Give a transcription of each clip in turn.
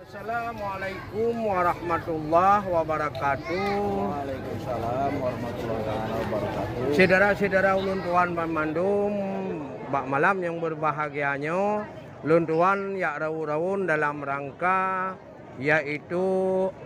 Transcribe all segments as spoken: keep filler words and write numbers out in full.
Assalamualaikum warahmatullahi wabarakatuh. Waalaikumsalam warahmatullahi wabarakatuh. Syedara-syedara ulôn tuan banmandum, bak malam nyang berbahagia nyoe, lôn tuan jak raun-raun dalam rangka yaitu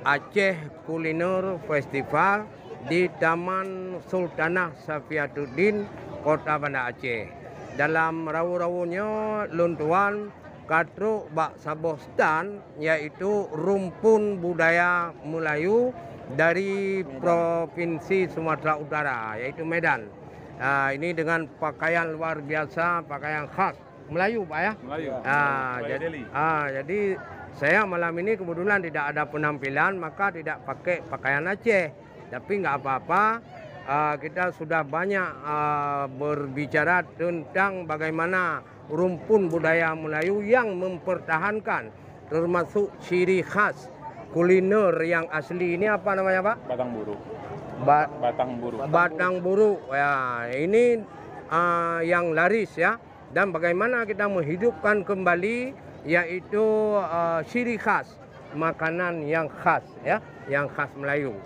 Aceh Kuliner Festival di Taman Sultanah Safiatuddin, Kota Banda Aceh. Dalam raun-raun nyoe, lôn tuan ka trok bak saboh stan, yaitu Rumpun Budaya Melayu dari Provinsi Sumatera Utara, yaitu Medan. Ah, ini dengan pakaian luar biasa, pakaian khas Melayu, Pak, ya? Melayu. Ah, Melayu jad-, Delhi. Ah, jadi saya malam ini kebetulan tidak ada penampilan, maka tidak pakai pakaian Aceh. Tapi nggak apa-apa, ah, kita sudah banyak, ah, berbicara tentang bagaimana rumpun budaya Melayu yang mempertahankan, termasuk ciri khas kuliner yang asli. Ini apa namanya, Pak? Batang buruk. Ba-, Batang buruk. Batang buruk. Ya, ini, ah, yang laris, ya. Dan bagaimana kita menghidupkan kembali, yaitu, ah, ciri khas makanan yang khas, ya, yang khas Melayu.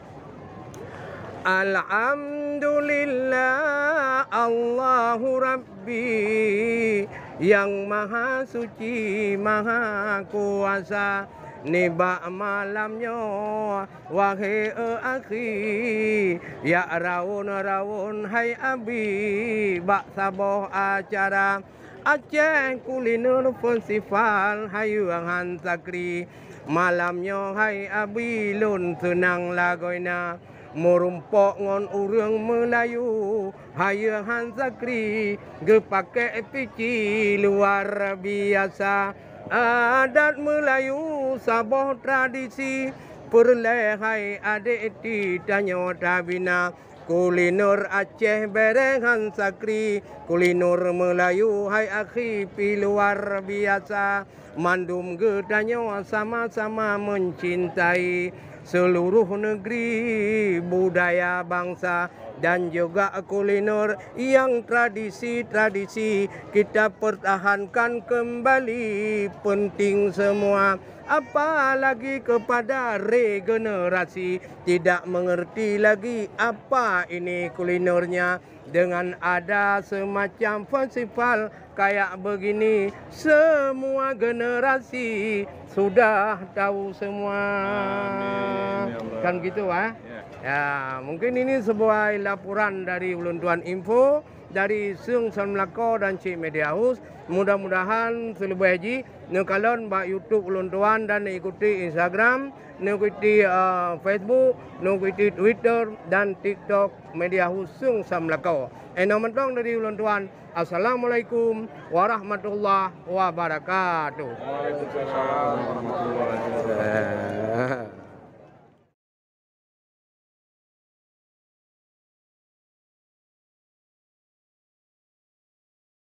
Alhamdulillah, Allahu Rabbi, yang Maha Suci, Maha Kuasa. Nibak malam nyoe, wahé akhi, jak raun-raun hai abi, bak saboh acara Aceh Kuliner Festival, hayeu han sakri. Malam nyoe hai abi, lôn seunang lagoina. Meurumpok ngon ureuëng Meulayu, hayeu han sakri, geupaké pici luar biasa. Adat Meulayu saboh tradisi, peureulée hai adék ti tanyoe tabina. Kuliner Aceh béreng han sakri, kuliner Meulayu hai akhi pih luar biasa. Mandum geutanyoe sama-sama mencintai seluruh negeri budaya bangsa dan juga kuliner yang tradisi-tradisi kita pertahankan kembali penting semua. Apalagi kepada regenerasi tidak mengerti lagi apa ini kulinernya. Dengan ada semacam festival kayak begini, semua generasi sudah tahu semua. Amin, ya Allah. Kan gitu, ah? Ya. Ya, mungkin ini sebuah laporan dari ulôn tuan info dari Seung San Melaka dan Cik Media House. Mudah-mudahan seuleubeh jih neukalon bak YouTube ulôn tuan dan neuikuti Instagram, neuikuti, eh, Facebook, neuikuti Twitter dan TikTok Media House Seung San Melaka. Inoe mantong dari ulôn tuan. Assalamualaikum warahmatullahi wabarakatuh. Waalaikumsalam warahmatullahi wabarakatuh.